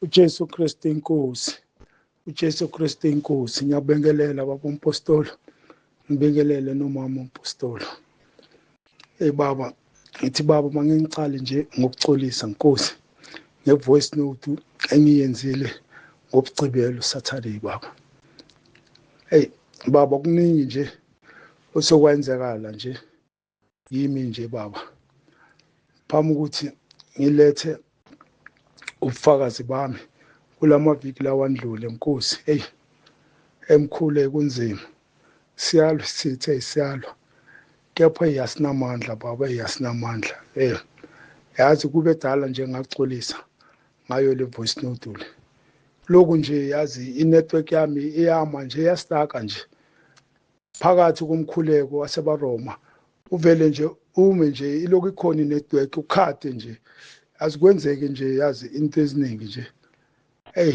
uJesu Kristu inkosi, uJesu Kristu inkosi. Ngiyabingelela baba umpostoli, ngibingelele nomama umpostoli. Hey baba, ngithi baba mangingicale nje ngokuxolisa nkosi nge-voice note engiyenzile ngobugcibelo Saturday baba. Hey baba, kuningi nje osokwenzekala nje yimi nje baba, phambi ukuthi ngilethe ubufakazi bami kulamaviki lawandlule nkosi. Hey emkhulu kunzima, siyalwa sithe siyalwa, kepha asinamandla baba, asinamandla. Yazi kube dala nje ngaxolisa ngayo le voice note le. Lokhu nje yazi i-network yami iyama nje, iyastaka nje phakathi komkhuleko wasebaRoma, uvele nje ume nje, ilokhu ikhona i-network ukhade nje, azikwenzeki nje, yazi into eziningi nje. Hey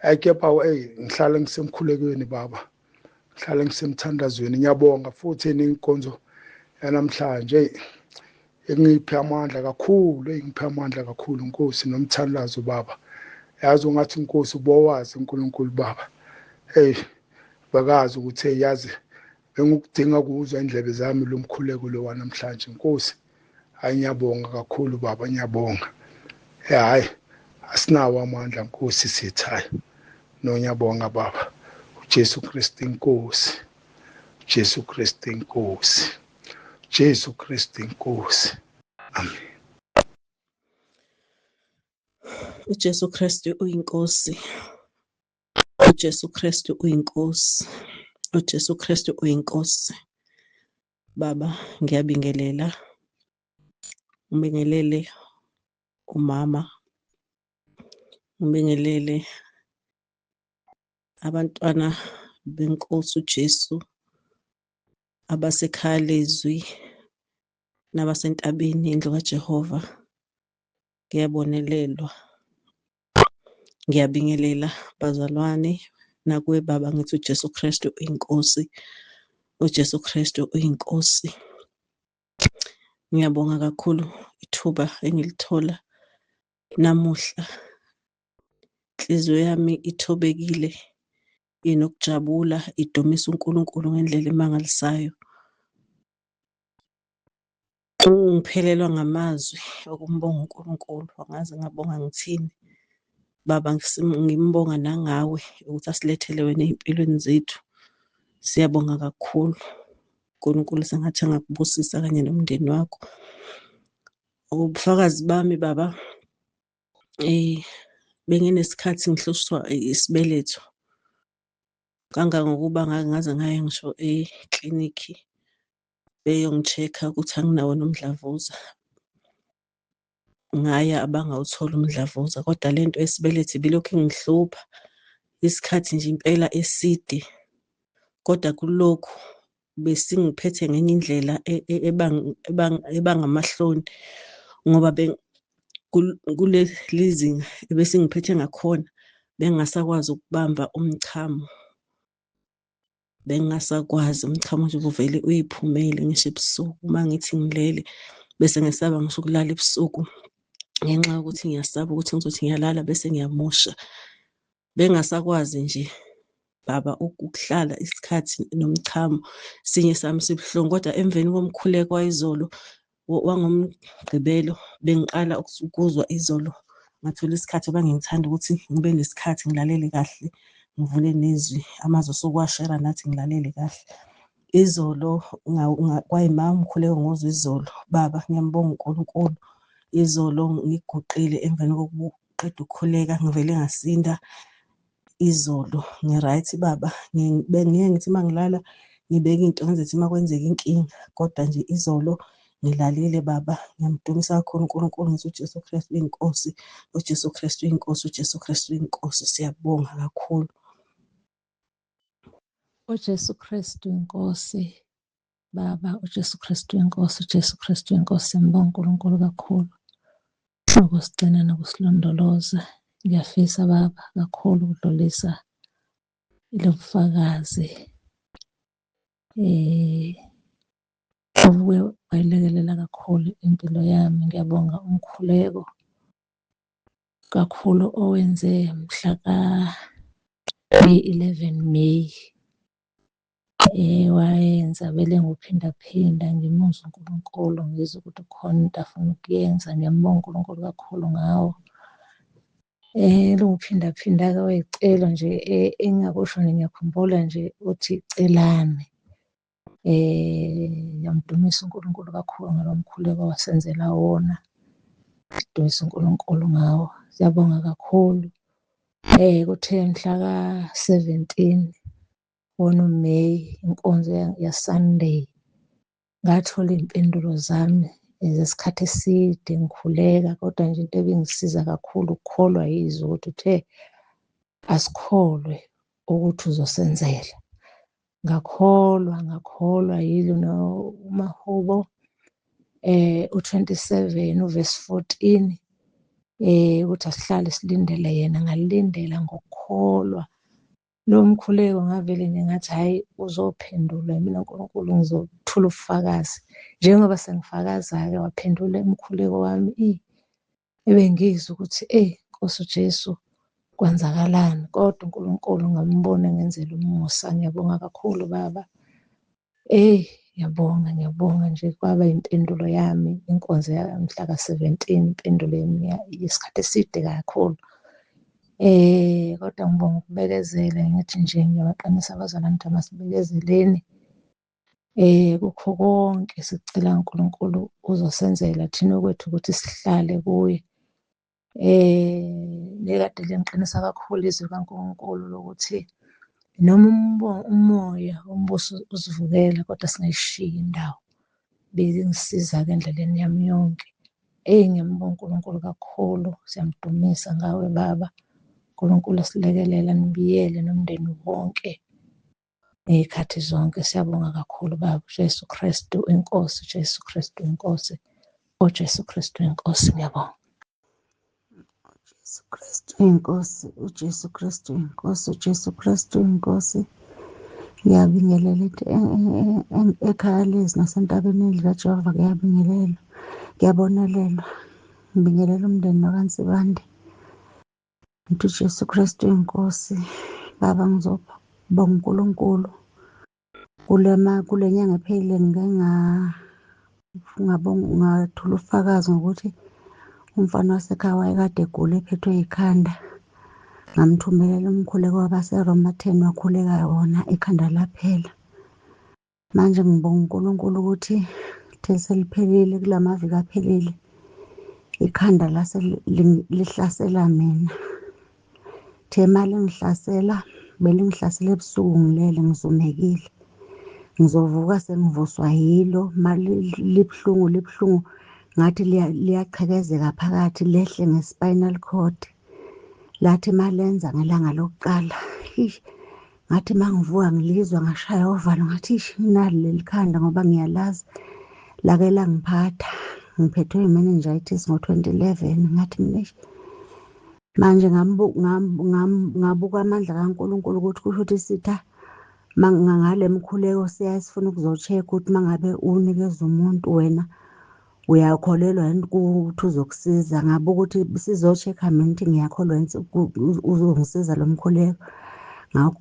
ayikepha, hey ngihlala ngisemkhulekweni baba, ngihlala ngisemthandazweni. Ngiyabonga futhi nenkonzo yanamhlanje engiphe amandla kakhulu, engiphe amandla kakhulu Nkosi, nomthandazo baba. Yazi ungathi Nkosi ubowazi uNkulunkulu baba, hey bakazi ukuthi hey yazi bengukudinga ukuzwa indlebe zami lo mkhuleko lo wanamhlanje Nkosi. Hayi ngiyabonga kakhulu baba, ngiyabonga. Hayi asinawo amandla Nkosi, sithi hayi no, ngiyabonga baba. uJesu Kristu inkosi, uJesu Kristu inkosi, Jesu Kristu inkosi. Amen. uJesu Kristu uyinkosi, uJesu Kristu uyinkosi, uJesu Kristu uyinkosi. Baba ngiyabingelela, ngibingelele umama, ngibingelele abantwana benkosi uJesu abasekhaya lezwi nabasentabeni indlu kaJehova. Ngiyabonelelwa, ngiyabingelela bazalwane nakuwe baba, ngithi uJesu Kristu uyinkosi, uJesu Kristu uyinkosi. Ngiyabonga kakhulu ithuba engilithola namuhla. Inhliziyo yami ithobekile, inokujabula, idumisa uNkulunkulu ngendlela emangalisayo. Ngiphelelwa ngamazwi okumbonga uNkulunkulu, angazi ngingabonga ngithini. Baba ngimbonga nangawe ukuthi asilethele wena ey'mpilweni zethu. Siyabonga kakhulu. uNkulunkulu sengathi angakubusisa kanye nomndeni wakho. Ubufakazi bami baba, benginesikhathi ngihlushwa isibeletho kangangokuba ngake ngaze ngaye ngisho eklinikhi beyongi-check-a ukuthi anginawo nomdlavuza. Ngaya abangawuthola umdlavuza, kodwa le nto yesibeletho ibilokhu ingihlupha isikhathi nje impela eside. Kodwa kulokhu besingiphethe ngenye indlela ebangamahloni ngoba kuleli zinga ebesingiphethe ngakhona bengingasakwazi ukubamba umchamo. Bengingasakwazi, umchamo nje ubuvele uyiphumele ngisho ebusuku uma ngithi ngilele, bese ngisaba ngisho ukulala ebusuku ngenxa yokuthi ngiyasaba ukuthi ngizothi ngiyalala bese ngiyamosha. Bengingasakwazi nje baba ukuhlala isikhathi nomchamo, sinye sami sibuhlungu kodwa emveni komkhuleko wayizolo wangoMgqibelo bengiqala ukuzwa izolo, ngathola isikhathi ngoba ngithanda ukuthi ngibe nesikhathi ngilalele kahle, ngivule nezwi, amazwi osuke uwashera nathi ngilalele kahle. Izolo kwayima umkhuleko ngozwa izolo, baba ngiyambonga uNkulunkulu. Izolo ngiguqile emveni kokuqeda ukukhuleka ngivele ngasinda izolo, ngi-right baba. Bengiye ngithi uma ngilala ngibeke into ngizothi uma kwenzeka inkinga, kodwa nje izolo ngilalile baba. Ngiyamdumisa kakhulu uNkulunkulu, ngithi uJesu Kristu uyinkosi, uJesu Kristu uyinkosi, uJesu Kristu uyinkosi. Siyabonga kakhulu. UJesu Kristu inkosi, Baba uJesu Kristu inkosi, uJesu Kristu inkosi. Siyambonga uNkulunkulu kakhulu ngokusigcina nokusilondoloza. Ngiyafisa Baba kakhulu ukudlulisa lobufakazi obuye wayilekelela kakhulu impilo yami. Ngiyabonga umkhuleko. kakhulu owenze mhla ka-11 May. Wayenza vele ngokuphindaphinda ngimuzwa uNkulunkulu ngizwe ukuthi kukhona into afuna ukuyenza. Ngiyambonga uNkulunkulu kakhulu ngawo. Lokuphindaphinda-ke wayecela nje engingakusho nje ngiyakhumbula nje uthi celani. Ngiyamdumisa uNkulunkulu kakhulu ngalo mkhuleko owasenzela wona. Sidumisa uNkulunkulu ngawo. Siyabonga kakhulu. Kuthe mhla ka-17 wona uMay inkonzo ya-Sunday ngathola iy'mpendulo zami zesikhathi eside ngikhuleka, kodwa nje into ebingisiza kakhulu ukukholwa yizwi ukuthi uthe asikholwe ukuthi uzosenzela. Ngakholwa, ngakholwa yilo uMahubo u-27 uverse 14 ukuthi asihlale silindele yena. Ngalindela ngokukholwa lo mkhuleko, ngavele nje ngathi hhayi uzophendula mina uNkulunkulu, ngizothula ubufakazi. Njengoba sengifakaza-ke waphendula umkhuleko wami, ebengizwa ukuthi eyi Nkosi uJesu kwenzakalani, kodwa uNkulunkulu ngambona ngenzela umusa. Ngiyabonga kakhulu Baba. Eyi ngiyabonga, ngiyabonga nje kwaba impendulo yami inkonzo yamhla ka-17, impendulo yesikhathi eside kakhulu. Kodwa ngibonga ukubekezela, ngithi nje ngiyabaqinisa abazalwane ukuthi masibekezeleni. Kukho konke sikucela uNkulunkulu uzosenzela, thina okwethu ukuthi sihlale kuye. Nekade lingiqinisa kakhulu izwi likaNkulunkulu lokuthi noma umoya wombuso usivukela kodwa singayishiyi indawo. Belingisiza-ke endleleni yami yonke. Eyi ngiyambonga uNkulunkulu kakhulu, siyamdumisa ngawe Baba. uNkulunkulu asilekelele, anibiyele nomndeni wonke ngey'khathi zonke. Siyabonga kakhulu Baba. Jesu Kristu inkosi, Jesu Kristu inkosi, uJesu Kristu inkosi. Ngiyabonga. uJesu Kristu inkosi, uJesu Kristu inkosi, uJesu Kristu inkosi. Ngiyabingelela ekhaya lezi nasentabeni endlu kaJehova, kuyabingelelwa, kuyabonelelwa. Ngibingelela umndeni wakaNsibande. Ngithi uJesu Kristu inkosi. Baba ngizobonga uNkulunkulu kule nyanga ephelile ngike ngathola ubufakazi ngokuthi umfana wasekhaya wayekade egula ephethwe yikhanda. Ngamthumelela umkhuleko wabaseRoma 10, wakhuleka wona ikhanda laphela. Manje ngibonga uNkulunkulu ukuthi lithe seliphelile kula maviki aphelile, ikhanda lase lihlasela mina. The malingihlasela, belingihlasela ebusuku ngilele ngizumekile. Ngizovuka sengivuswa yilo, libuhlungu libuhlungu ngathi liyaqhekezeka phakathi lehle nge-spinal cord. Lathi malenza ngelanga lokuqala, ngathi mangivuka ngilizwa ngashaya uvalo ngathi ish nali leli khanda ngoba ngiyalazi lake langiphatha. Ngiphethwe yi-meningitis ngo-2011 ngathi mina eish. Manje ngabuka amandla kaNkulunkulu ukuthi kusho ukuthi isitha ngale mkhuleko siyaye sifuna ukuzo-check ukuthi mangabe unikeza umuntu wena uyakholelwa yini ukuthi uzokusiza. Ngabuka ukuthi sizo-check-a mina ukuthi ngiyakholwa yini uzongisiza lo mkhuleko.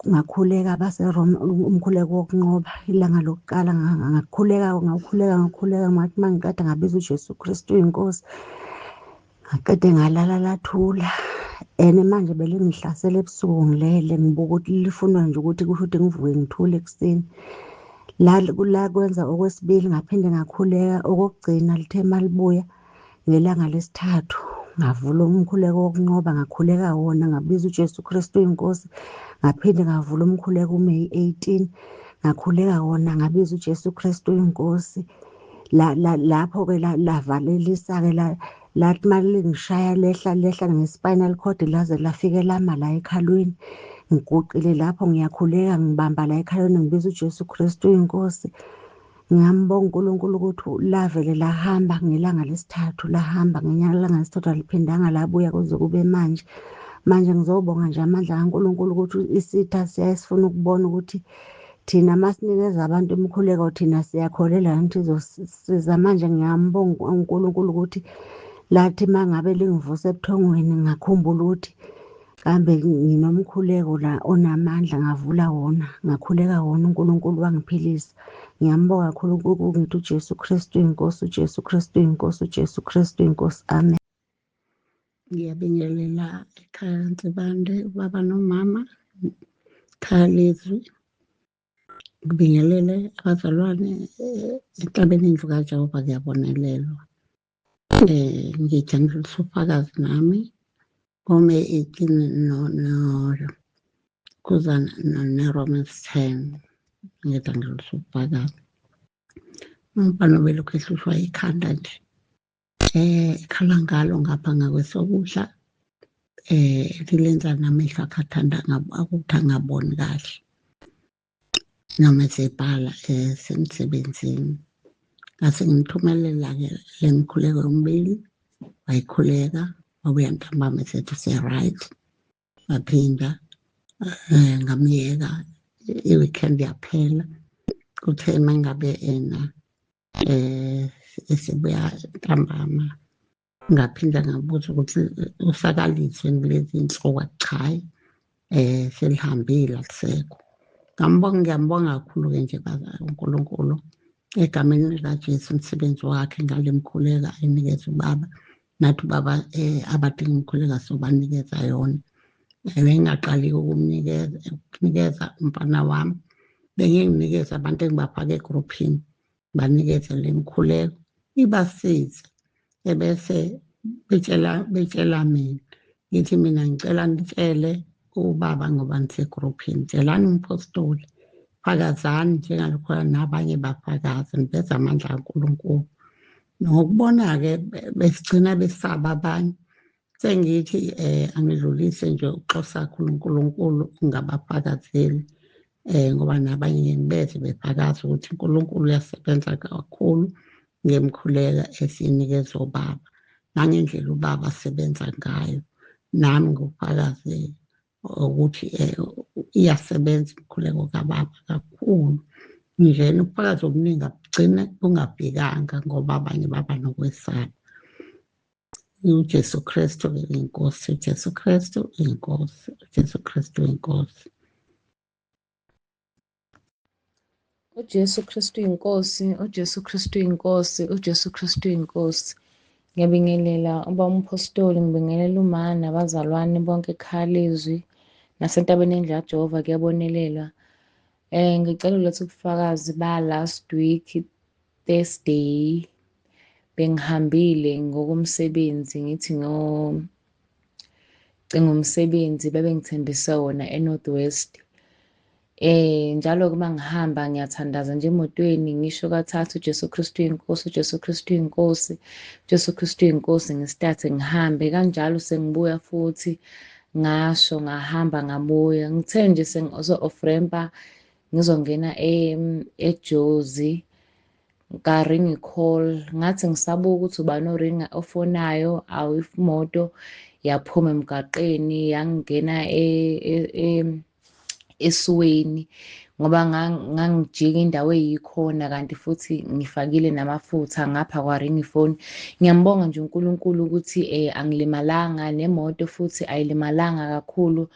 Ngakhuleka baseRoma umkhuleko wokunqoba ilanga lokuqala, ngakhuleka ngakhuleka ngakhuleka, ngathi uma ngiqeda ngabiza uJesu Kristu uyinkosi. Ngaqede ngalala lathula. And manje belingihlasela ebusuku ngilele, ngibuka ukuthi lifunwa nje ukuthi kusho ukuthi ngivuke ngithule ekuseni. La kwenza okwesibili ngaphinde ngakhuleka, okokugcina lithe malibuya ngelanga lesithathu ngavula umkhuleko wokunqoba, ngakhuleka wona, ngabiza uJesu Kristu uyinkosi. Ngaphinde ngavula umkhuleko uMay 18, ngakhuleka wona, ngabiza uJesu Kristu uyinkosi. Lapho-ke lavalelisa-ke lathi malingishaya lehla lehla nge-spinal cord laze lafike lama la ekhalweni. Ngiguqile lapho ngiyakhuleka, ngibamba la ekhalweni, ngibiza uJesu Kristu uyinkosi. Ngiyambonga uNkulunkulu ukuthi lavele lahamba ngelanga lesithathu, lahamba ngelanga lesithathu aliphindanga labuya kuze kube manje. Manje ngizobonga nje amandla kaNkulunkulu ukuthi isitha siyaye sifuna ukubona ukuthi thina masinikeza abantu imikhuleko thina siyakholelwa ukuthi izosiza. Manje ngiyambonga uNkulunkulu ukuthi Lathi uma ngabe lingivusa ebuthongweni ngakhumbula ukuthi kambe nginomkhuleko la onamandla, ngavula wona, ngakhuleka wona, uNkulunkulu wangiphilisa. Ngiyambonga kakhulu uNkulunkulu, ngithi uJesu Kristu inkosi, uJesu Kristu inkosi, uJesu Kristu inkosi. Amen. Ngiyabingelela ekhaya Nsibande, ubaba nomama, ekhaya lezwi. Ngibingelele abazalwane enhlabeni indlu kaJehova kuyabonelelwa. Ngithi angidlulise ubufakazi nami ngoMeyi 18 no kuza ne-Romans 10 ngithi angidlulise ubufakazi. Umfana obelokhu ehlushwa ikhanda nje ekhala ngalo ngapha ngakwesokudla lilenza namehlo akhe athanda ukuthi angaboni kahle noma esebhala esemsebenzini. Ngase ngimthumelela-ke le mikhuleko yomibili, wayikhuleka, wabuya ntambama esethi use-right. Ngaphinda ngamyeka i-weekend yaphela. Kuthe uma ngabe ena esebuya ntambama ngaphinda ngabuza ukuthi usakalizwe kulezi insuku, cha selihambile alisekho. Ngambonga, ngiyambonga kakhulu-ke nje uNkulunkulu egameni likaJesu umsebenzi wakhe ngale mkhuleka ayinikeza ubaba, nathi ubaba abadinga umkhuleka sobanikeza yona. Bengingaqali ukumnikeza ukunikeza umfana wami, benginginikeza abantu engibafake egruphini, banikeze le mkhuleko ibasize, ebese betshela mina, ngithi mina ngicela nitshele ubaba ngoba nisegruphini, tshelani umpostoli, fakazani njengalokho nabanye bafakaze, niveze amandla kaNkulunkulu. Ngokubona-ke besigcina besaba abanye, sengithi angidlulise nje ukuxosa kakhulu uNkulunkulu ungabafakazeli ngoba nabanye ngibeze befakaza ukuthi uNkulunkulu uyasebenza kakhulu ngemkhuleka esiyinikeza ubaba nangendlela ubaba asebenza ngayo. Nami ngufakazi ukuthi iyasebenza imikhuleko kababa kakhulu njena, ubufakazi obuningi abugcine bungafikanga ngoba abanye baba nokwesaba. UJesu Kristu inkosi, uJesu Kristu inkosi, uJesu Kristu inkosi. UJesu Kristu inkosi, uJesu Kristu inkosi, uJesu Kristu inkosi. Ngiyabingelela uba umpostoli, ngibingelela uma nabazalwane bonke ekhaya lezwi nasentabeni endlu kaJehova kuyabonelelwa. Ngicela ulethe ubufakazi ba last week Thursday bengihambile ngokomsebenzi, ngithi ngiyocinga umsebenzi bebengithembise wona eNorth West. Njalo uma ngihamba ngiyathandaza nje emotweni, ngisho kathathu uJesu Kristu inkosi, uJesu Kristu inkosi, uJesu Kristu inkosi, ngisithathe ngihambe kanjalo. Sengibuya futhi ngasho ngahamba ngabuya, ngithe nje sengizo-off-ramp-a ngizongena eJozi, ka-ring call, ngathi ngisabuka ukuthi ubani oringa ofonayo, awu imoto yaphuma emgaqeni yangena esiweni, ngoba ngangijika indawo eyikhona kanti futhi ngifakile namafutha ngapha kwaringa ifoni. Ngiyambonga nje uNkulunkulu ukuthi angilimalanga, nemoto futhi ayilimalanga kakhulu,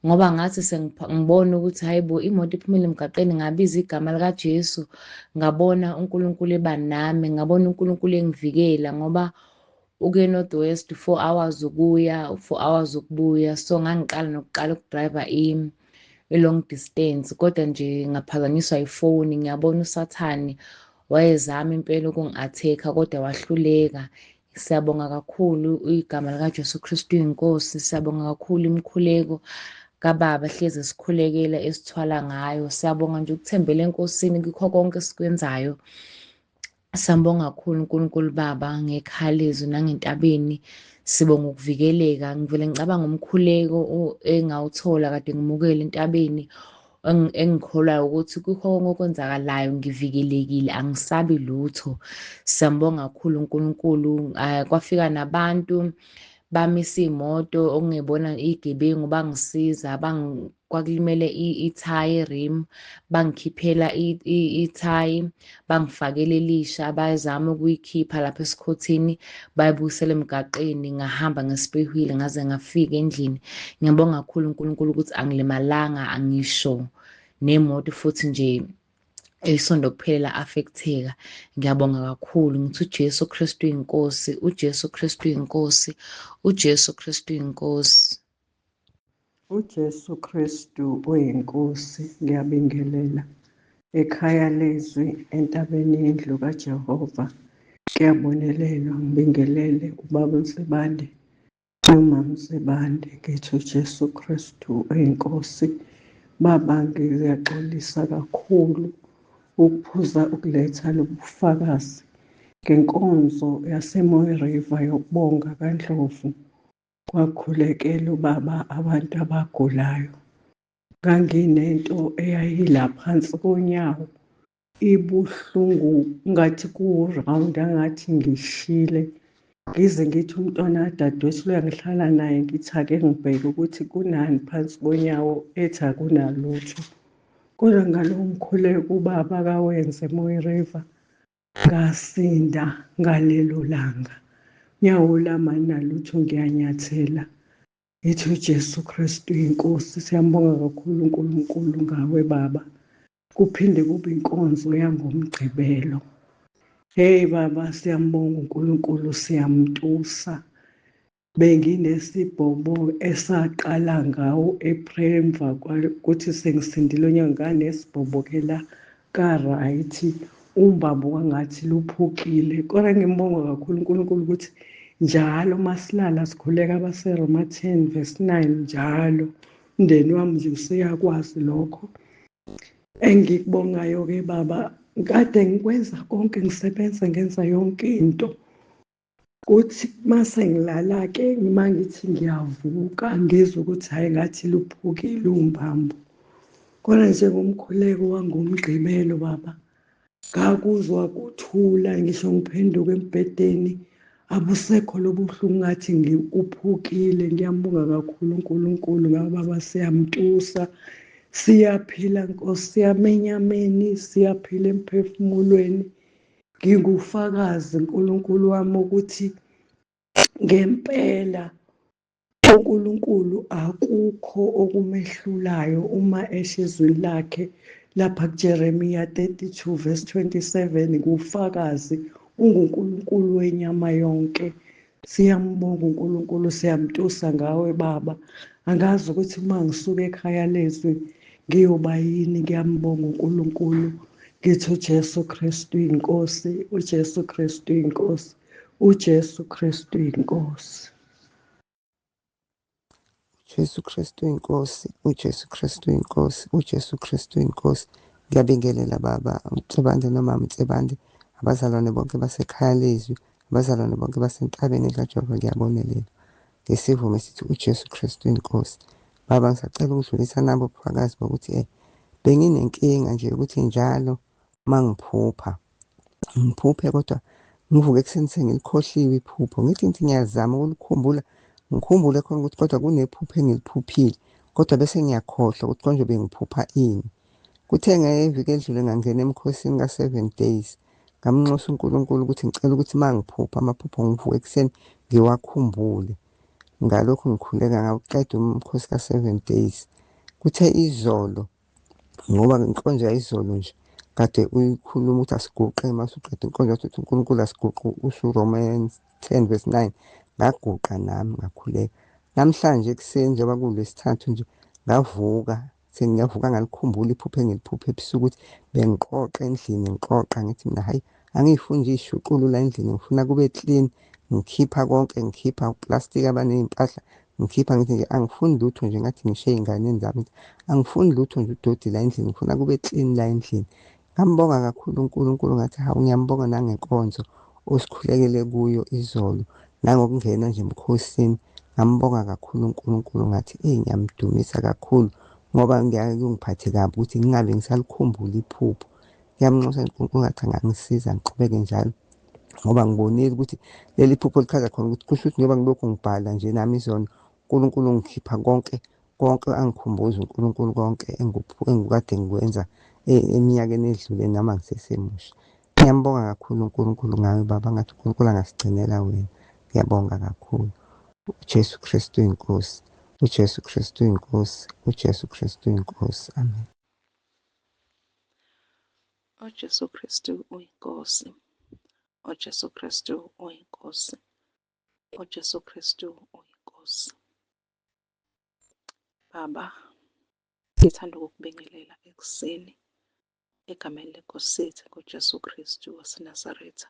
ngoba ngathi sengibona ukuthi hayi bo imoto iphumile emgaqeni, ngabiza igama likaJesu, ngabona uNkulunkulu eba nami, ngabona uNkulunkulu engivikela, ngoba ukuya eNorth West 4 hours ukuya, 4 hours ukubuya. So ngangiqala nokuqala ukudrayiva i-long distance, kodwa nje ngaphazanyiswa ifoni. Ngiyabona uSathane wayezama impela ukungi-attack-a kodwa wahluleka. Siyabonga kakhulu igama likaJesu Kristu inkosi, siyabonga kakhulu imikhuleko kababa hlezi sikhulekela esithwala ngayo. Siyabonga nje ukuthembela eNkosini kukho konke esikwenzayo. Siyambonga kakhulu uNkulunkulu Baba ngekhaya lezwi nangentabeni, sibonga ukuvikeleka. Ngivele ngicabanga umkhuleko engawuthola kade ngimukela entabeni, engikholwayo ukuthi kukho konke okwenzakalayo ngivikelekile, angisabi lutho. Siyambonga kakhulu uNkulunkulu. Kwafika nabantu Bamisa iy'moto okungebona iy'gebengu bangisiza, kwakulimele ithayi i-rim, bangikhiphela ithayi, bangifakela elisha, bayazama ukuyikhipha lapha esikhothini bayibuyisela emgaqeni. Ngahamba nge-spare wheel ngaze ngafika endlini. Ngiyabonga kakhulu uNkulunkulu ukuthi angilimalanga angisho nemoto futhi nje isondo kuphela la-affect-eka. Ngiyabonga kakhulu, ngithi uJesu Kristu uyinkosi, uJesu Kristu uyinkosi, uJesu Kristu uyinkosi. UJesu Kristu uyinkosi, ngiyabingelela ekhaya lezwi entabeni yendlu kaJehova. Kuyabonelelwa, ngibingelele ubaba Nsibande nomama Nsibande, ngithi uJesu Kristu uyinkosi. Baba, ngiyaxolisa kakhulu ukuphuza ukuletha lobufakazi ngenkonzo yaseMooi River yokubonga kaNdlovu. Kwakhulekela ubaba abantu abagulayo. Nganginento eyayila phansi konyawo ibuhlungu ngathi ku-round, angathi ngishile. Ngize ngithi umntwana kadadewethu loya ngihlala naye, ngithi ake ngibheke ukuthi kunani phansi konyawo, ethi akunalutho. Kodwa ngalowo mkhuleko ubaba kawenze eMooi River, ngasinda ngalelo langa. Nyawo lami alinalutho, ngiyanyathela. Ngithi uJesu Kristu inkosi, siyambonga kakhulu uNkulunkulu ngawe baba. Kuphinde kube inkonzo yangoMgqibelo. Hey baba, siyambonga uNkulunkulu, siyamtusa. Benginesibhobo esaqala ngawo April emva kwakuthi sengisindile onyaka, nganesibhobo ke la ka-right, umbambo kwangathi luphukile. Kodwa ngimbonga kakhulu uNkulunkulu ukuthi njalo masilala sikhuleka abaseRoma 10 verse 9 njalo. Umndeni wami nje useyakwazi lokho. Engikubongayo-ke baba, kade ngikwenza konke, ngisebenza ngenza yonke into. Kuthi mase ngilala-ke uma ngithi ngiyavuka ngizwe ukuthi hhayi ngathi luphukile umbambo. Kodwa nje ngomkhuleko wangoMgqibelo baba, ngakuzwa kuthula ngisho ngiphenduka embhedeni, abusekho lobuhlungu ngathi ngikuphukile. Ngiyambonga kakhulu uNkulunkulu ngaba baba, siyamtusa. Siyaphila Nkosi yami enyameni, siyaphila emphefumulweni. Ngingufakazi uNkulunkulu wami ukuthi ngempela uNkulunkulu akukho okumehlulayo uma esho ezwini lakhe lapha kuJeremiya 32 verse 27, ngufakazi, unguNkulunkulu wenyama yonke. Siyambonga uNkulunkulu, siyamtusa ngawe baba. Angazi ukuthi uma ngisuka ekhaya lezwi ngiyoba yini. Ngiyambonga uNkulunkulu, ngithi uJesu Kristu inkosi, uJesu Kristu inkosi, uJesu Kristu inkosi. Jesu Kristu inkosi, uJesu Kristu inkosi, uJesu Kristu inkosi. Ngiyabingelela baba uMtsebande nomama Mtsebande, abazalwane bonke basekhaya lezwi, abazalwane bonke basentabeni kaJehova, ngiyabonelela ngesivumo esithi uJesu Kristu inkosi. Baba, ngisacela ukudlulisa nabo ubufakazi bokuthi benginenkinga nje ukuthi njalo mangiphupha ngiphuphe kodwa ngivuke ekuseni sengilikhohliwe iphupho, ngithi ngithi ngiyazama ukulikhumbula, ngikhumbule khona ukuthi kodwa kunephupho engiliphuphile, kodwa bese ngiyakhohlwa ukuthi konje bengiphupha ini. Kuthe ngeviki edlule ngangena emkhosini ka-7 days, ngamnxusa uNkulunkulu ukuthi ngicela ukuthi uma ngiphupha amaphupho ngivuke ekuseni ngiwakhumbule. Ngalokhu ngikhuleka ngawuqeda umkhosi ka-7 days. Kuthe izolo, ngoba inkonzo yayizolo nje kade uyikhuluma ukuthi asiguqe, masuqeda inkonzo yathi uthi uNkulunkulu asiguqe, usho uRomans 10 verse 9, ngaguqa nami ngakhuleka. Namhlanje ekuseni njengoba kuwuLwesithathu nje ngavuka, sengiyavuka ngalikhumbula iphupho engiliphuphe ebusuku ukuthi bengiqoqa endlini, ngiqoqa ngithi mina hhayi angiyifuni nje iy'shuqulu la endlini, ngifuna kube clean, ngikhipha konke, ngikhipha uplastiki abaney'mpahla, ngikhipha ngithi nje angifuni lutho nje, ngathi ngisho ey'nganeni zami ngithi angifuni lutho nje udoti la endlini, ngifuna kube clean la endlini. Ngambonga kakhulu uNkulunkulu, ngathi hawu ngiyambonga nangenkonzo osikhulekele kuyo izolo, nangokungena nje emkhosini. Ngambonga kakhulu uNkulunkulu, ngathi eyi ngiyamdumisa kakhulu ngoba ngiyake kungiphathe kabi ukuthi ngingabe ngisalikhumbula iphupho. Ngiyamnxusa uNkulunkulu ngathi angangisiza ngiqhubeke njalo Ngoba ngibonile ukuthi leli phupho lichaza khona ukuthi kusho ukuthi njengoba ngilokhu ngibhala nje nami izona, uNkulunkulu ungikhipha konke konke angikhumbuze uNkulunkulu konke engikade ngikwenza eminyakeni edlule noma ngisesemusha. Ngiyambonga kakhulu uNkulunkulu ngawe baba, ngathi uNkulunkulu angasigcinela wena. Ngiyabonga kakhulu. UJesu Kristu inkosi. UJesu Kristu inkosi. UJesu Kristu inkosi. Amen. UJesu Kristu uyiNkosi. UJesu Kristu uyiNkosi. UJesu Kristu uyiNkosi. Baba, ngithanda ukukubingelela ekuseni egameni lenkosi yethu ngoJesu Kristu waseNazaretha.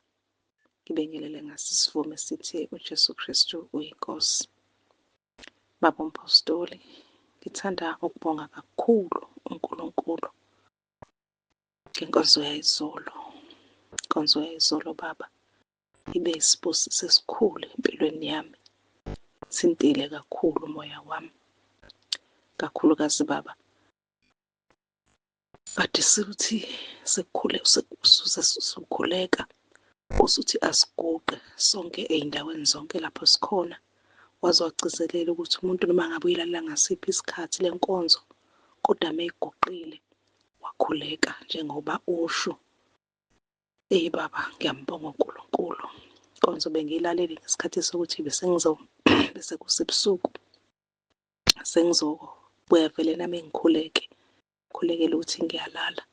Ngibingelele ngaso isivumo esithi uJesu Kristu uyiNkosi. Baba uMphostoli, ngithanda ukubonga kakhulu uNkulunkulu ngenkonzo yayizolo. Inkonzo yayizolo baba ibe isibusiso esikhulu empilweni yami. Thintile kakhulu umoya wami, kakhulukazi baba kade sithi sekukhule usukhuleka usuthi asiguqe sonke ey'ndaweni zonke lapho sikhona waze wagcizelela ukuthi umuntu noma ngabe uyilalela ngasiphi isikhathi le nkonzo kodwa meyiguqile wakhuleka njengoba usho. Eyi baba ngiyambonga uNkulunkulu. Inkonzo bengiyilalele ngesikhathi sokuthi bese bese kusebusuku sengizobuya vele nami ngikhuleke ngikhulekele ukuthi ngiyalala.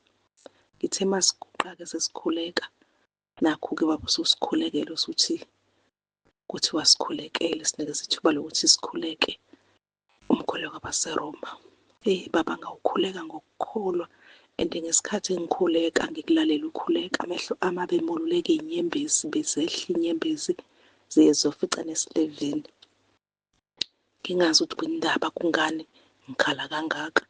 Ngithe masiguqa-ke sesikhuleka nakhu-ke baba ususikhulekela usuthi kuthiwa sikhulekele sinikeza ithuba lokuthi sikhuleke umkhuleko wabaseRoma. Eyi baba ngawukhuleka ngokukholwa and ngesikhathi ngikhuleka ngikulalela ukhuleka amehlo ami abemoluleka iy'nyembezi bezehla iy'nyembezi ziye ziyofica nesilevini. Ngingazi ukuthi kwindaba kungani ngikhala kangaka.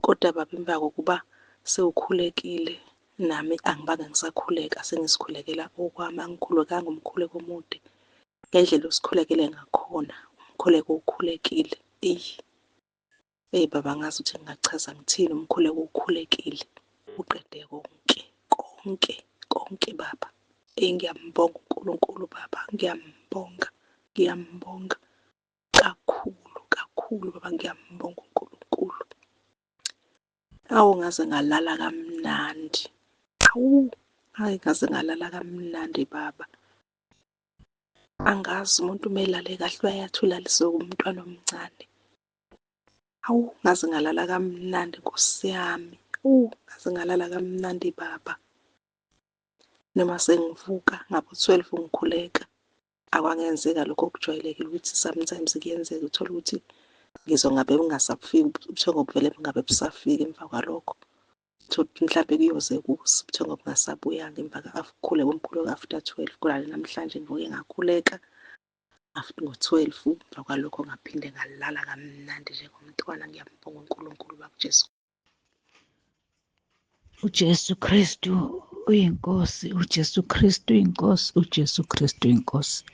Kodwa baba emva kokuba sewukhulekile nami angibange ngisakhuleka sengizikhulekela okwami angikhulekanga umkhuleko omude ngendlela osikhulekele ngakhona umkhuleko ukhulekile eyi eyi baba angazi ukuthi ngingachaza ngithini umkhuleko ukhulekile uqede konke konke konke baba eyi ngiyambonga uNkulunkulu baba ngiyambonga ngiyambonga kakhulu kakhulu baba ngiyambonga uNkulunkulu. Awu ngaze ngalala kamnandi awu hayi ngaze ngalala kamnandi baba. Angazi umuntu uma elale kahle uyayathi ulaliswe umntwana omncane. Hawu ngaze ngalala kamnandi Nkosi yami. Hawu ngaze ngalala kamnandi baba. Noma sengivuka ngabo-12 ngikhuleka akwangenzeka lokho okujwayelekile ukuthi sometimes kuyenzeka uthole ukuthi ngizwa ngabe bungasafiki ubuthongo buvele bungabe busafika emva kwalokho. Uthole ukuthi mhlampe kuyoze kuse ubuthongo bungasabuyanga emva khuleka umkhuleko after 12 kodwa namhlanje ngivuke ngakhuleka after ngo-12 emva kwalokho ngaphinde ngalala kamnandi njengomntwana ngiyambonga uNkulunkulu bakuJesu. UJesu Kristu uyiNkosi, uJesu Kristu uyiNkosi, uJesu Kristu uyiNkosi.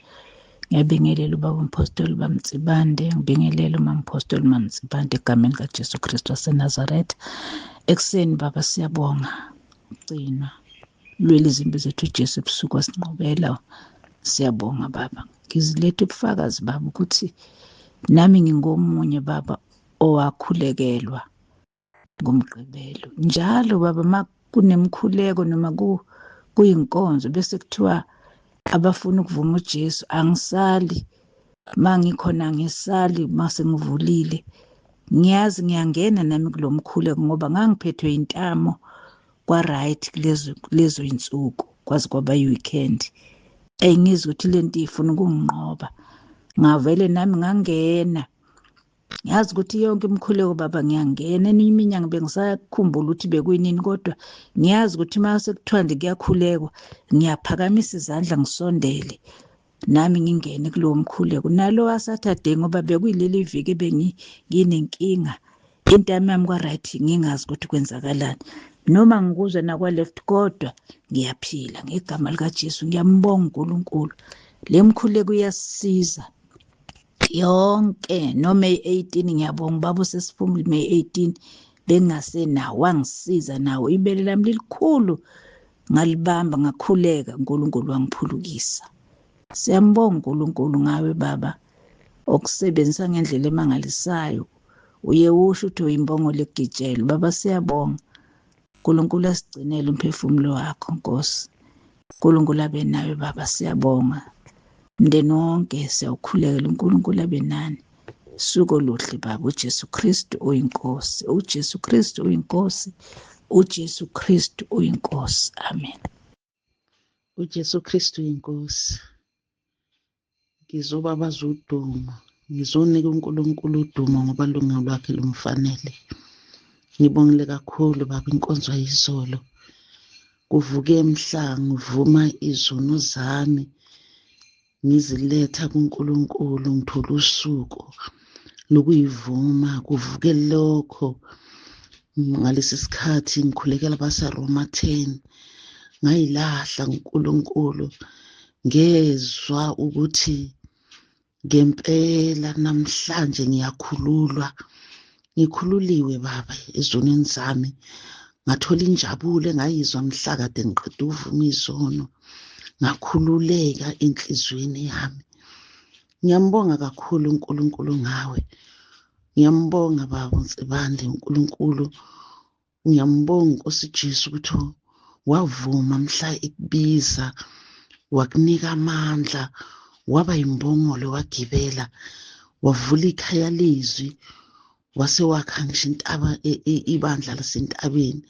Ngiyabingelela ubaba uMphostoli baMtsibande, ngibingelela umama Mphostoli MaMtsibande egameni likaJesu Kristu waseNazaretha. Ekuseni baba siyabonga ugcinwa lwela izimpi zethu uJesu ebusuku wasinqobela. Siyabonga baba. Ngiziletha ubufakazi baba ukuthi nami ngingomunye baba owakhulekelwa ngoMgqibelo. Njalo baba uma kunemkhuleko noma kuyinkonzo bese kuthiwa abafuna ukuvuma uJesu angisali uma ngikhona angisali uma sengivulile ngiyazi ngiyangena nami kulo mkhuleko ngoba ngangiphethwe intamo kwa-right kulezo kulezo insuku kwaze kwaba yi-weekend. Eyi ngizwe ukuthi le nto ifuna ukunginqoba ngavele nami ngangena. Ngiyazi ukuthi yonke imikhuleko baba ngiyangena eminye iminyango bengisakhumbula ukuthi bekuyinini kodwa ngiyazi ukuthi uma sekuthiwa nje kuyakhulekwa ngiyaphakamisa izandla ngisondele nami ngingene kulowo mkhuleko nalowa Saturday ngoba bekuyileli viki benginenkinga intamo yami kwa-right ngingazi ukuthi kwenzakalani noma ngikuzwa nakwa-left kodwa ngiyaphila ngegama likaJesu ngiyambonga uNkulunkulu le mkhuleko iyasisiza yonke noMay 18 ngiyabonga ubaba usesiphumule May 18 bengingasenawo wangisiza nawo ibele lami lilikhulu Ngalibamba ngakhuleka, uNkulunkulu wangiphulukisa. Siyambonga uNkulunkulu ngawe baba, okusebenzisa ngendlela emangalisayo. Uye usho ukuthi uyimbongolo egitshelwe. Baba siyabonga. uNkulunkulu asigcinele umphefumulo wakho Nkosi. uNkulunkulu abe nawe baba, siyabonga. Mndeni wonke siyawukhulekela, uNkulunkulu abe nani. Suku oluhle baba. uJesu Kristu uyiNkosi, uJesu Kristu uyiNkosi, uJesu Kristu uyiNkosi. Amen. UJesu Kristu uyiNkosi. Ngizobabaza udumo, ngizonika uNkulunkulu udumo ngoba lunga lwakhe lumfanele. Ngibongile kakhulu baba inkonzo yayizolo. Kuvuke mhla ngivuma izono zami ngiziletha kuNkulunkulu, ngithola usuku lokuyivuma. Kuvuke lokho ngalesi sikhathi ngikhulekela baseRoma 10, ngayilahla uNkulunkulu, ngezwa ukuthi ngempela namhlanje ngiyakhululwa, ngikhululiwe baba ezonweni zami. Ngathola injabulo engayizwa mhla kade ngiqeda ukuvuma izono, ngakhululeka enhliziyweni yami. Ngiyambonga kakhulu uNkulunkulu ngawe, ngiyambonga baba uNsibande uNkulunkulu, ngiyambonga Nkosi Jesu ukuthi wavuma mhla ekubiza, wakunika amandla, waba yimbongolo, wagibela, wavula ikhaya lezwi, wase wakha ngisho intaba, ibandla lasentabeni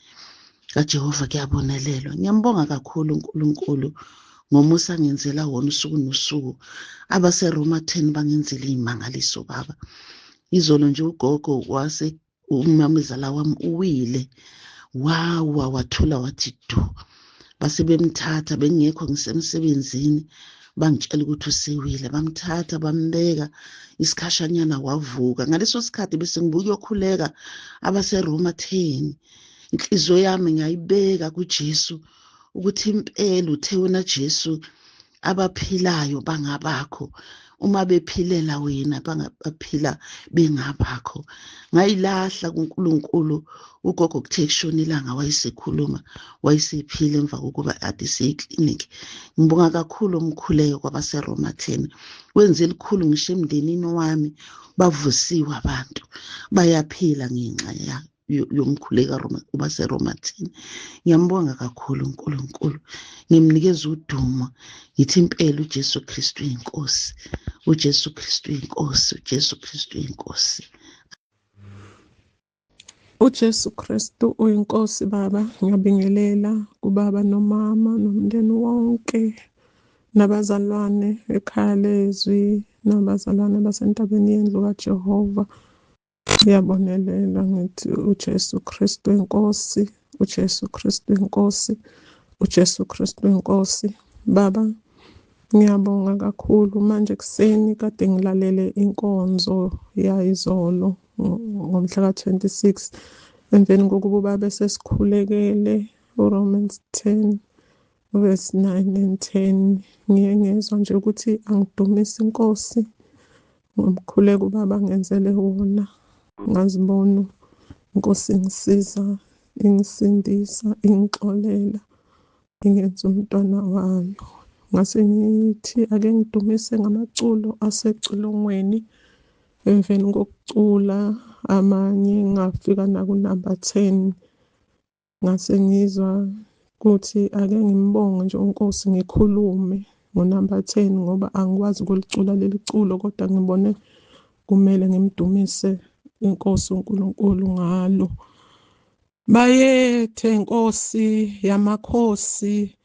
kaJehova kuyabonelelwa. Ngiyambonga kakhulu uNkulunkulu ngomusa angenzela wona usuku nosuku. AbaseRoma 10 bangenzela iy'mangaliso baba. Izolo nje ugogo wase umamezala wami uwile, wawa wathula wathi du, base bemthatha, bengekho ngisemsebenzini, bangitshela ukuthi usewile, bamthatha bambeka isikhashanyana wavuka. Ngaleso sikhathi bese ngibuya ukuyokhuleka abaseRoma 10, inhliziyo yami ngiyayibeka kuJesu ukuthi impela uthe wena Jesu abaphilayo bangabakho, uma bephilela wena bangabaphila bengabakho. Ngayilahla kuNkulunkulu. Ugogo kuthe kushona ilanga wayesekhuluma, wayesephila emva kokuba ade seyiklinikhi. Ngibonga kakhulu umkhuleko kwabaseRoma 10, wenze elikhulu ngisho emndenini wami, bavusiwe abantu bayaphila ngenxa yomkhuleko waseRoma 10. Ngiyambonga kakhulu uNkulunkulu, ngimnikeza udumo, ngithi impela uJesu Kristu uyinkosi, uJesu Kristu uyinkosi, uJesu Kristu uyinkosi. UJesu Kristu uyinkosi baba. Ngiyabingelela kubaba nomama nomndeni wonke nabazalwane ekhaya lezwi nabazalwane basentabeni yendlu kaJehova. Ngiyabonelela ngithi uJesu Kristu inkosi, uJesu Kristu inkosi, uJesu Kristu inkosi. Baba, ngiyabonga kakhulu. Manje ekuseni kade ngilalele inkonzo yayizolo ngomhla ka-26 emveni kokuba ubaba esesikhulekele uRomans 10 verse 9 and 10. Ngiye ngezwa nje ukuthi angidumise inkosi ngomkhuleko ubaba ngenzele wona. Ngazibona inkosi ingisiza, ingisindisa, ingixolela, ingenza umntwana wayo. Ngase ngithi ake ngidumise ngamaculo asecilongweni. Emveni kokucula amanye ngafika naku-number 10, ngase ngizwa ukuthi ake ngimbonge nje uNkosi, ngikhulume ngo-number 10 ngoba angikwazi ukulicula leli culo, kodwa ngibone kumele ngimdumise inkosi uNkulunkulu ngalo. Bayethe Nkosi yamakhosi,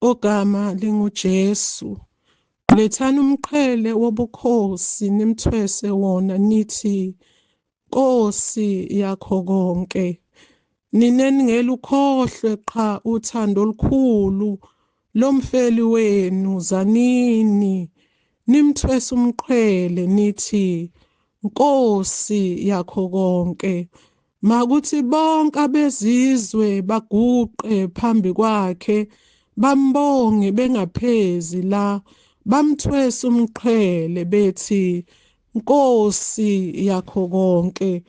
ogama linguJesu, lethani umqhele wobukhosi nimthwese wona, nithi Nkosi yakho konke. Nina ningelukhohlwe qha uthando olukhulu lomfeli wenu, zanini nimthwese umqhele nithi Nkosi yakho konke. Makuthi bonke abezizwe baguqe phambi kwakhe, bambonge bengaphezi la, bamthwese umqhele bethi Nkosi yakho konke.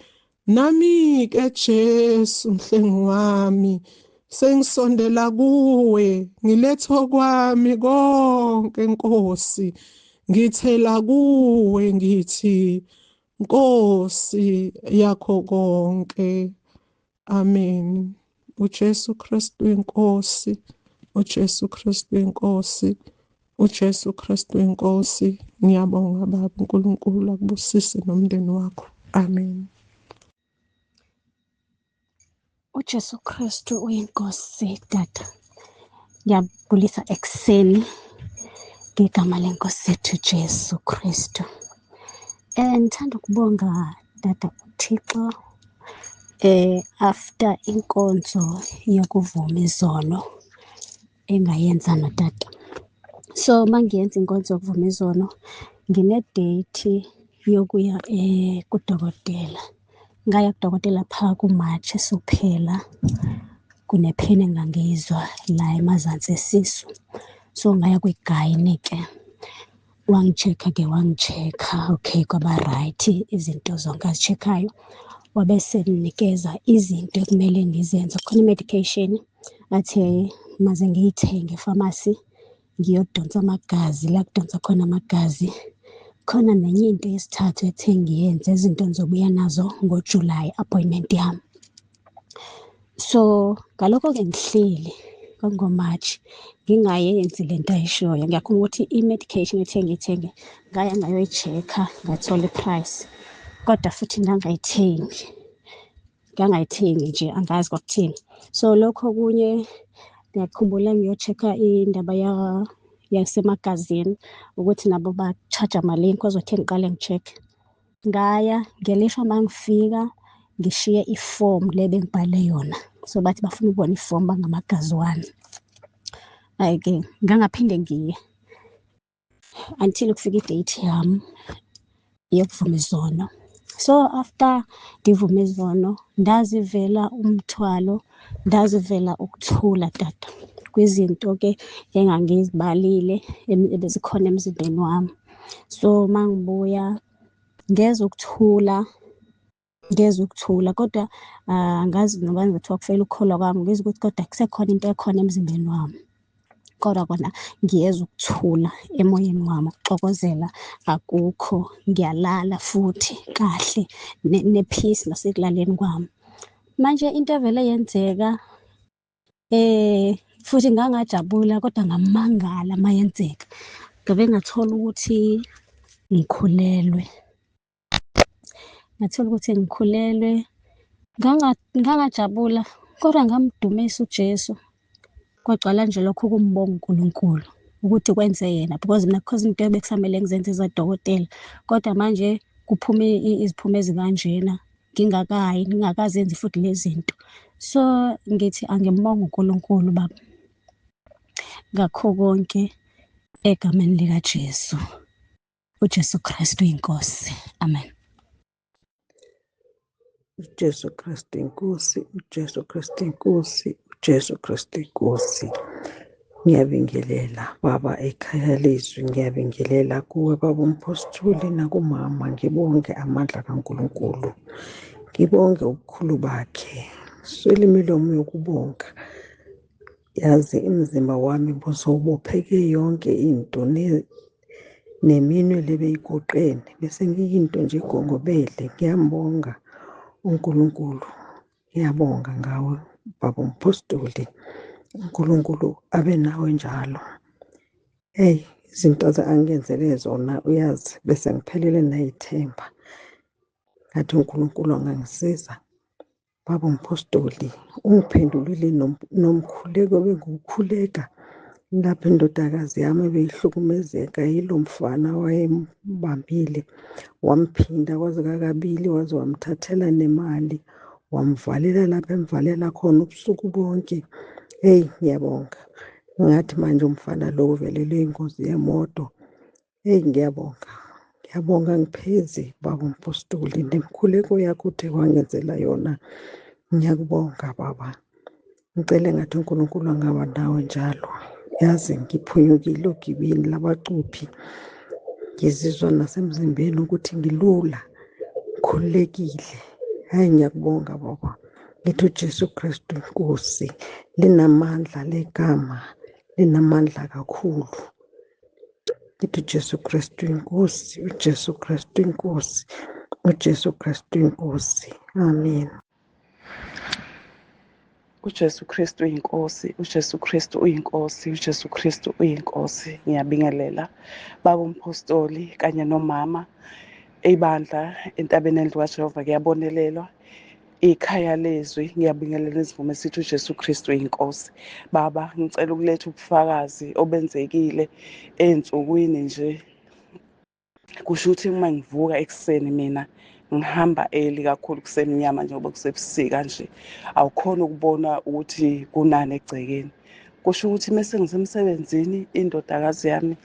Nami-ke Jesu mhlengi wami, Sengisondela kuwe, ngiletha kwami konke Nkosi, ngithela kuwe ngithi Nkosi yakho konke. Amen. uJesu Kristu inkosi, uJesu Kristu inkosi, uJesu Kristu inkosi. Ngiyabonga Baba uNkulunkulu akubusise nomndeni wakho. Amen. uJesu Kristu uyinkosi tata. Ngiyabulisa ekuseni ngegama lenkosi yethu Jesu Kristu. Ngithanda ukubonga tata uThixo after inkonzo yokuvuma izono engayenza notata. So mangiyenza inkonzo yokuvuma izono ngine-date yokuya kudokotela. Ngaya kudokotela pha ku-March esuphela, kune-pain engangiyizwa la emazansi esisu. So ngaya kwi-gynae-ke, wangi-check-a-ke wangi-check-a, okay kwaba right, izinto zonke azi-check-ayo. Wabe esenginikeza izinto ekumele ngizenze, khona i-medication athe maze ngiyithenge efamasi ngiyodonsa amagazi, la kudonsa khona amagazi. Khona nenye into yesithathu ethe ngiyenze, izinto ngizobuya nazo ngoJuly appointment yami. So ngalokho-ke ngihleli kwango-March ngingayenzi lento ayishoyo. Ngiyakhumbula ukuthi i-medication ethe ngiyithenge ngaya ngayoyi-check-a ngathola i-price, kodwa futhi ngangayithengi, ngangayithengi nje angazi kwakuthini. So lokho okunye ngiyakhumbula ngiyo-check-a indaba yasemagazini ukuthi nabo ba-charge-a malini, kwazothi ngiqale ngi-check-e. Ngaya ngelishwa uma ngifika ngishiye ifomu le bengibhale yona, so bathi bafuna ukubona ifomu bangamagazi wani. Hhayi-ke ngangaphinde ngiye until kufika i-date yami yokuvuma izono. So after ndivuma izono ndazivela umthwalo, ndazivela ukuthula tata kwizinto-ke engangizibalile ebezikhona emzimbeni wami. So mangibuya ngezwa ukuthula, ngezwa ukuthula kodwa angazi noma kuthiwa kufela ukukholwa kwami, ngizwa ukuthi kodwa kusekhona into ekhona emzimbeni wami. Kodwa kona ngiyezwa ukuthula emoyeni wami, ukuxokozela akukho, ngiyalala futhi kahle ne-peace nasekulaleni kwami. Manje into evele yenzeka futhi ngangajabula kodwa ngamangala mayenzeka. Ngabe ngathola ukuthi ngikhulelwe, ngathola ukuthi ngikhulelwe, ngangajabula kodwa ngamdumisa uJesu. Kwagcwala nje lokho ukumbonga uNkulunkulu ukuthi kwenze yena, because mina because into ebekusamele ngizenze ezadokotela, kodwa manje kuphume iziphumo ezikanjena ngingakayi, ngingakazenzi futhi lezi zinto. So ngithi angimbonge uNkulunkulu Baba ngakho konke egameni likaJesu. uJesu Kristu inkosi. Amen. uJesu Kristu inkosi, uJesu Kristu inkosi, uJesu Kristu inkosi. Ngiyabingelela Baba ekhaya lezwi, ngiyabingelela kuwe Baba uMphostoli nakumama, ngibonge amandla kaNkulunkulu, ngibonge ubukhulu bakhe. Swele imilomo yokubonga, yazi imizimba wami bosowubopheke yonke into neminwe lebeyigoqene, bese ngiyinto nje egongobele. Ngiyambonga uNkulunkulu, ngiyabonga ngawe Baba uMphostoli, uNkulunkulu abe nawe njalo. Hey, izinto angenzele zona uyazi, bese ngiphelele nayithemba. Ngathi uNkulunkulu angangisiza. Baba uMphostoli, ungiphendulile nomkhuleko bengiwukhuleka lapho indodakazi yami ebeyihlukumezeka yilo mfana wayembambile, wamphinda kwaze kakabili, waze wamthathela nemali, wamvalela lapho emvalela khona ubusuku bonke. Hey, ngiyabonga. Ngathi manje umfana lo uvelelwe ingozi yemoto. Hey, ngiyabonga. Ngiyabonga ngiphezi Baba uMphostoli nemikhuleko yakho uthe wangenzela yona. Ngiyakubonga Baba. Ngicela ngathi uNkulunkulu angaba nawe njalo. Yazi ngiphunyukile ogibeni labacuphi. Ngizizwa nasemzimbeni ukuthi ngilula, ngikhululekile. Hayi ngiyakubonga Baba. Ngithi uJesu Kristu inkosi, linamandla legama, linamandla kakhulu. Ngithi uJesu Kristu inkosi, uJesu Kristu inkosi, uJesu Kristu inkosi. Amen. UJesu Kristu uyinkosi, uJesu Kristu uyinkosi, uJesu Kristu uyinkosi. Ngiyabingelela baba umpostoli kanye nomama ibandla entabeni endlu kaJehova kuyabonelelwa ikhaya lezwi. Ngiyabingelela isivumo esithi uJesu Kristu uyinkosi. Baba, ngicela ukuletha ubufakazi obenzekile ey'nsukwini nje. Kusho ukuthi uma ngivuka ekuseni mina ngihamba early kakhulu, kusemnyama njengoba kusebusika nje, awukhoni ukubona ukuthi kunani egcekeni. Kusho ukuthi mese ngisemsebenzini indodakazi yami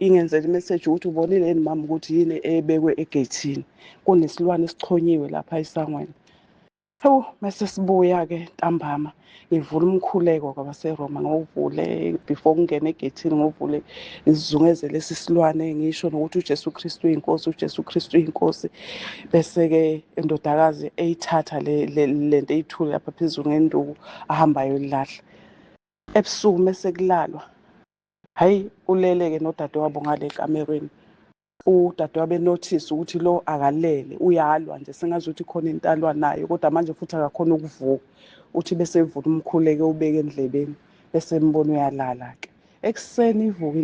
ingenzela imeseji ukuthi ubonile yini mama ukuthi yini ebekwe egeyithini, kunesilwane esichonyiwe lapha esangweni. Hawu, mase sibuya-ke ntambama ngivula umkhuleko kwabaseRoma, ngiwuvule before kungena egeyithini, ngiwuvule ngizungeze lesi silwane, ngisho nokuthi uJesu Kristu uyinkosi, uJesu Kristu uyinkosi. Bese-ke indodakazi eyithatha le nto eyithule lapha phezulu ngenduku, ahamba ayolilahla. Ebusuku mese kulalwa, hhayi ulele-ke nodadewabo ngale ekamerweni. Udadewabo enothise ukuthi lo akalele, uyalwa nje, sengazuthi khona into alwa nayo, kodwa manje futhi akakhona ukuvuka. Uthi bese evula umkhuleko ewubeke endlebeni, bese embona uyalala-ke. Ekuseni ivuke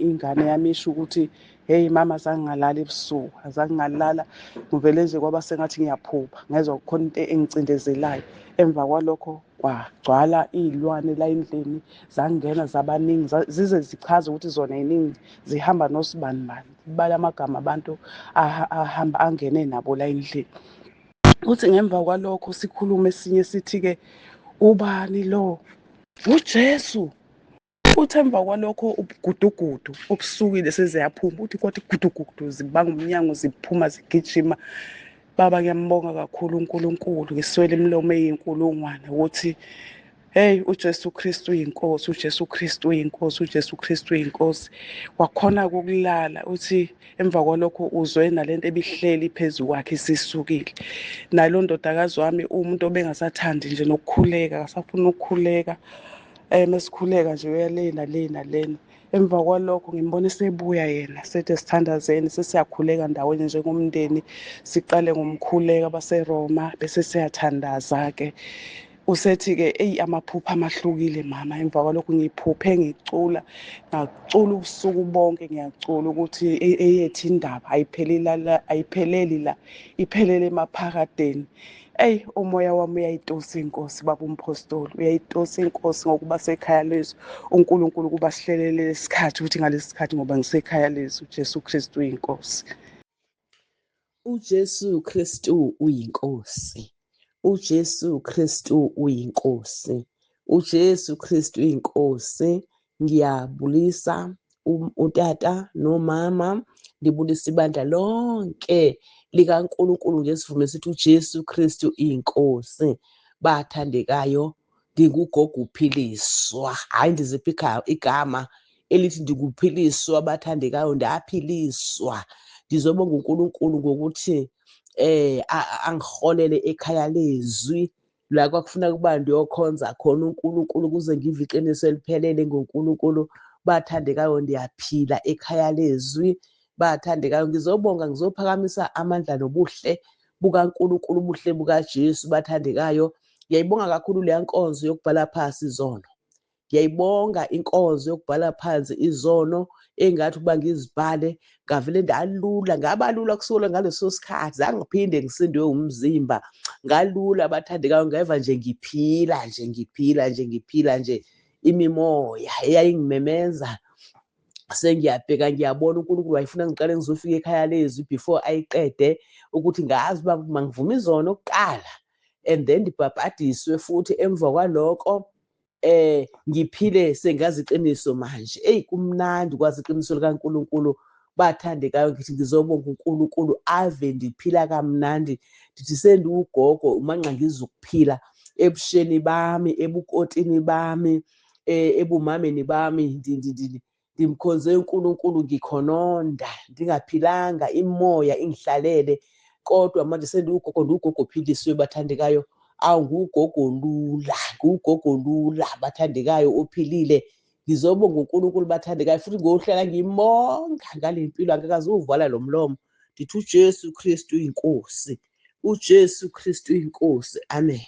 ingane yami isho ukuthi hey mama, azange ngalala ebusuku, azange ngalala, ngivele nje kwaba sengathi ngiyaphupha, ngezwa kukhona into engicindezelayo. Emva kwalokho kwagcwala iy'lwane la endlini, zangena zabaningi, zize zichaze ukuthi zona yiningi, zihamba nosibanibani, kubala amagama abantu ahamba angene nabo la endlini. Uthi ngemva kwalokho sikhulume esinye sithi-ke ubani lo? UJesu. Uthi emva kwalokho ubugudugudu obusukile seziyaphuma, uthi kwathi gudugudu zibanga umnyango ziphuma zigijima. Baba, ngiyambonga kakhulu uNkulunkulu, ngiswele imilomo eyinkulungwane ukuthi hey, uJesu Kristu uyinkosi, uJesu Kristu uyinkosi, uJesu Kristu uyinkosi. Wakhona ukulala, uthi emva kwalokho uzwe nalento ebihleli phezu kwakhe isisukile. Nalo ndodakazi wami umuntu obengasathandi nje nokukhuleka, akasafuni ukukhuleka. Mesikhuleka nje uya le nale nalena. Emva kwalokho ngimbona esebuya yena, sethi sithandazeni, sesiyakhuleka ndawonye njengomndeni. Siqale ngomkhuleko abaseRoma, bese siyathandaza-ke. Usethi-ke eyi amaphupho amahlukile mama. Emva kwalokho ngiphuphe ngicula, ngacula ubusuku bonke, ngiyacula ukuthi eyethu indaba ayipheleli la, iphelele emaphakadeni. Eyi umoya wami uyayitusa inkosi baba umpostoli, uyayitusa inkosi ngokuba sekhaya lezwi. uNkulunkulu kuba sihlelele isikhathi ukuthi ngalesi sikhathi ngoba ngisekhaya lezwi, uJesu Kristu uyinkosi. UJesu Kristu uyinkosi. UJesu Kristu uyinkosi. UJesu Kristu uyinkosi. Ngiyabulisa utata nomama, ndibulisa ibandla lonke likaNkulunkulu ngesivumo esithi uJesu Kristu inkosi. Bathandekayo, ndingugogo uphiliswa. Hayi, ndiziphi igama elithi ndikuphiliswa, bathandekayo, ndaphiliswa. Ndizobonga uNkulunkulu ngokuthi angiholele ekhaya lezwi la kwakufuneka ukuba ndiyokhonza khona uNkulunkulu ukuze ngive iqiniso eliphelele ngoNkulunkulu. Bathandekayo, ndiyaphila ekhaya lezwi. Bathandekayo, ngizobonga, ngizophakamisa amandla nobuhle bukaNkulunkulu, ubuhle bukaJesu. Bathandekayo, ngiyayibonga kakhulu leya nkonzo yokubhala phasi izono. Ngiyayibonga inkonzo yokubhala phansi izono engathi ukuba ngizibhale, ngavele ndalula, ngabalula kusukela ngaleso sikhathi, zange ngiphinde ngisindwe umzimba, ngalula bathandekayo, ngeva nje ngiphila nje, ngiphila nje, ngiphila nje. Imimoya eyayingimemeza sengiyabheka, ngiyabona uNkulunkulu wayefuna ngiqale ngizofika ekhaya lezwi before ayiqede, ukuthi ngazi uba mangivume izono kuqala and then ndibhabhadiswe futhi, emva kwaloko ngiphile sengazi iqiniso manje. Eyi, kumnandi kwazi iqiniso likaNkulunkulu bathandekayo. Ngithi ngizobonga uNkulunkulu, ave ndiphila kamnandi. Ndithi sendiwugogo umanxa ngizukuphila ebusheni bami, ebukotini bami, ebumameni bami, ndimkhonze uNkulunkulu ngikhononda, ndingaphilanga, imoya ingihlalele. Kodwa manje sendiwugogo, ndiwugogo ophilisiwe bathandekayo. Awu, ngugogo lula, ngugogo lula bathandekayo, ophilile. Ngizobonga uNkulunkulu bathandekayo, futhi ngohlala ngimonga ngale mpilo, angikaze uwuvala lo mlomo. Ndithi uJesu Kristu inkosi, uJesu Kristu inkosi. Amen.